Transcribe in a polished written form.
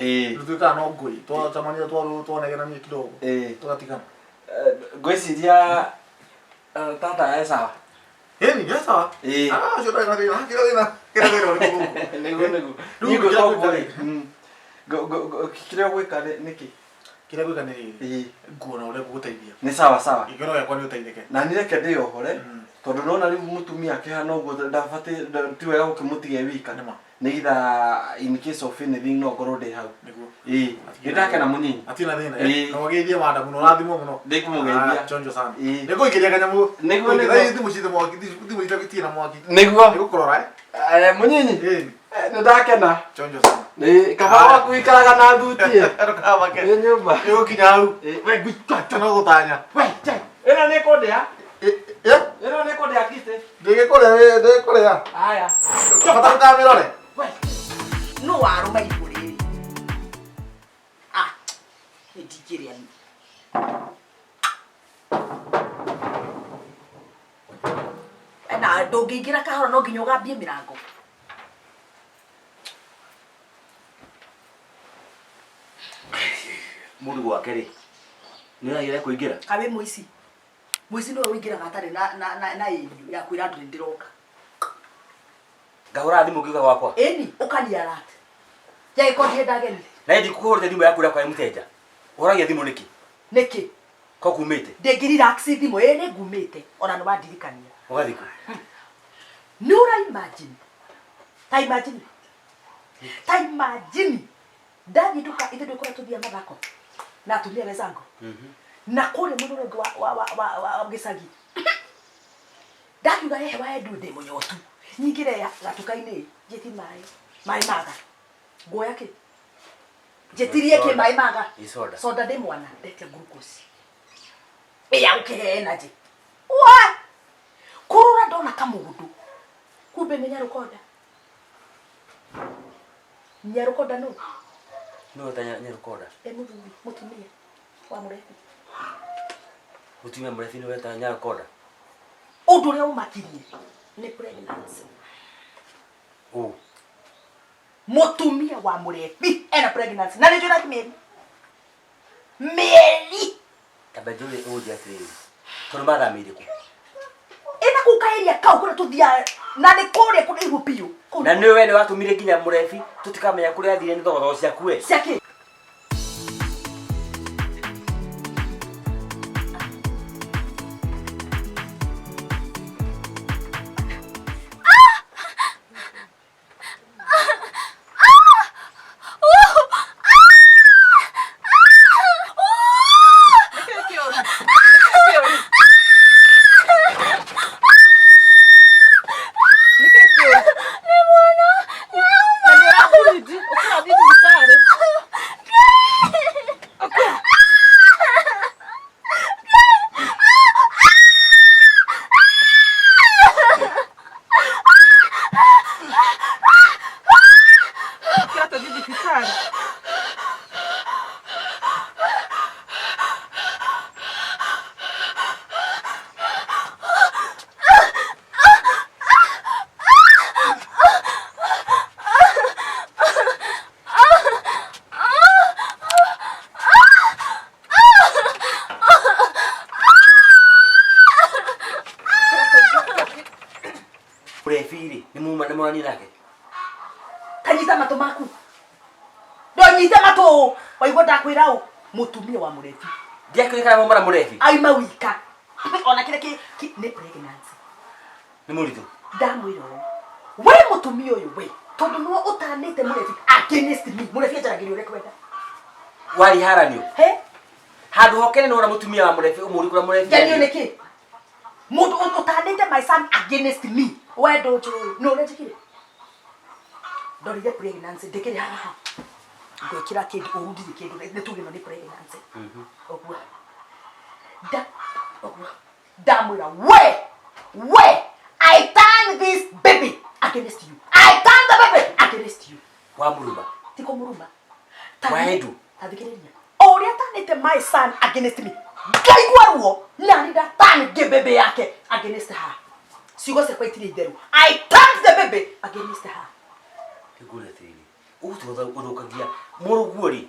Ĩĩ. Rĩu twĩkaga no ngũi twacemania twanegenania kidogo Ĩĩ. tũgatigana. Eh, ngwĩciria eh, tata e sawa. Ĩni nĩ sawa. Ĩĩ. Ah, ũcio ndarĩ na thĩna, kĩrĩa thĩna, kĩrĩa thĩna ũrĩkũ gũkũ? Nĩguo nĩguo. Rĩu Niĩ kĩrĩa ngwĩka ũguo gwĩka rĩ. Ngũ- ngũ- ngũ- Kĩrĩa ũgwĩka nĩ- nĩkĩ? Kĩrĩa gwĩka nĩ rĩrĩ, Ĩĩ. nguona ũrĩa ngũgũteithia. Nĩ sawa sawa. Gĩkeno gĩakwa nĩ ũteithĩke. Na niĩ reke ndĩyohore Mm. tondũ nona rĩu mũtumia akĩhana ũguo ndabatiĩ ti wega gũkĩmũtiga e wika. Nĩma. Nĩgetha in case of anything no ngorwo ndĩ hau. Nĩguo. Ĩĩ. Nĩ ndakena mũnyinyi. Hatirĩ na thĩna. Ĩĩ. Na ũgeithie wanda mũno, ũrathimwo mũno. Ndĩkũmũgeithia. Ah, chonjo sana. Ĩĩ. Nĩngũikĩria kanyamũ. Nĩguo, nĩguo. Thaa ici thimũ citũ mwaki, thimũ citũ itirĩ na mwaki. Nĩguo. Nĩgũkũrora eh? Eh, mũnyinyi. Ĩĩ. Eh, Nĩ ndakena. Chonjo sana. Nĩ kaba waku ikaraga na thuti. Ndũkamake. Nĩ nyũmba. Nĩgũkinya hau. Ĩĩ. We ngui tata no gũtanya. We, che. Ĩno nĩ kũndĩa. Ĩ- ĩ- Ĩno nĩ kũndĩa ngitĩ. Ndĩgĩkũrĩa ndĩgĩkũrĩa. Haya. Bata ndũkamĩrore. We. No warũma irigũ rĩrĩ. Ah, nĩ ndingĩrĩa niĩ. Na ndũngĩingĩra kahora no nginya ũgambie mĩrango. Mũndũ gwake rĩ nĩ ũragĩra kũingĩra. Kaĩ wĩ mũici? Mũici nĩwe ũingĩraga atarĩ na na na na ĩrio ya kwĩra andũ nĩ ndĩroka. Ngahũra thimũ ngĩũka gwakwa. Ĩni, ũkani alert. Njagĩkorwo ndihenda ageni. Na ĩndi kũhũrĩte thimũ yaku ũrĩa kwa mũteja. Ũhoragia thimũ nĩkĩ? Nĩkĩ? Ko kumĩte? Ndĩngĩ relax thimũ, ĩĩ nĩ ngumĩte ona nĩ wandirikania. Ũgathiĩ kũ? Nĩ ũra imagine. Ta imagine. Ta imagine. Ndathiĩ nduka ithuĩ ndũkũrĩa tũthiaga mathako na atumia wenzangu. Na kũrĩa mwena ũrĩa ũngĩ wa wa wa wa wa gĩcagi. Ndakiuga hehe wa Edu ndĩ mũnyotu. Nyingĩre gatuka-inĩ njĩti maĩ. Maĩ maga. Nguoya kĩ? Njĩtirie kĩ maĩ maga? Ĩ soda. Soda ndĩ mwana ndetia glucose. Ĩ ya gũkĩhe energy. Wa! Kũrora ndona kamũndũ. Kumbe nĩ Nyarũkonda. Nyarũkonda nũ? Nũ weta Nyarũkonda? Ĩ mũthuri, mũtumia wa mũrebi. Mũtumia mũrebi nĩ weta Nyarũkonda? Ũndũ ũrĩa ũmakirie nĩ pregnancy. Ũ. Mũtumia wa mũrebi ena pregnancy na nĩ njũĩ mĩeri. Mĩeri. Tamba njũrie ũnjĩre atĩrĩrĩ, tondũ mathamĩire kũ? Ĩna kũu kaĩria kau kũrĩa tũthiaga na nĩ kũrĩa kũraihu biũ. Kũu Na nĩ we nĩ watũmire nginya mũrebi tũtikamenya kũrĩa athire nĩ thogothogo ciaku we. Cia kĩ? Ũrebi-rĩ, nĩ muma nĩ mũrani nake? Kanyita matũ maku. Ndonyite matũ. Waigua ndakwĩra ũ? Mũtumia wa mũrebi. Ndiakĩũĩ kana mauma na mũrebi. Aima wika. Ona kĩrĩa kĩ nĩ pregnancy. Nĩ mũritũ. Ndamwĩra ũũ. We mũtumia ũyũ we. Tondũ nĩwe ũtanĩte mũrebi against me. Mũrebi anjaragĩria ũrĩa kwenda. Wari haranio. He? Handũ hokene nĩ wona mũtumia wa mũrebi ũmũri kũrĩa mũrebi. Njanio nĩkĩ? Mũndũ ũtanĩte my son against me. We ndũnjũĩ. Nĩ ũrĩa njĩkire? Ndorire pregnancy ndĩkĩrĩ haha. Ngwĩkĩra kĩndũ ũru ndirĩ kĩndũ nĩ tuge ĩno nĩ pregnancy. Ũguo. Nda ũguo. Ndamwĩra we we I turn this baby against you. I turn the baby against you. Wamũruma. Ti kũmũruma. Waendu. Ta thikĩrĩria. O ũrĩa atanĩte my son against me. Ngaigua ruo na nĩ ndatani baby yake against her. Ciugo ciakwa itirĩ itheru. I turned the baby against her. Ngũria atĩrĩrĩ. Ũguo ũthũkagia mũrũguo rĩ.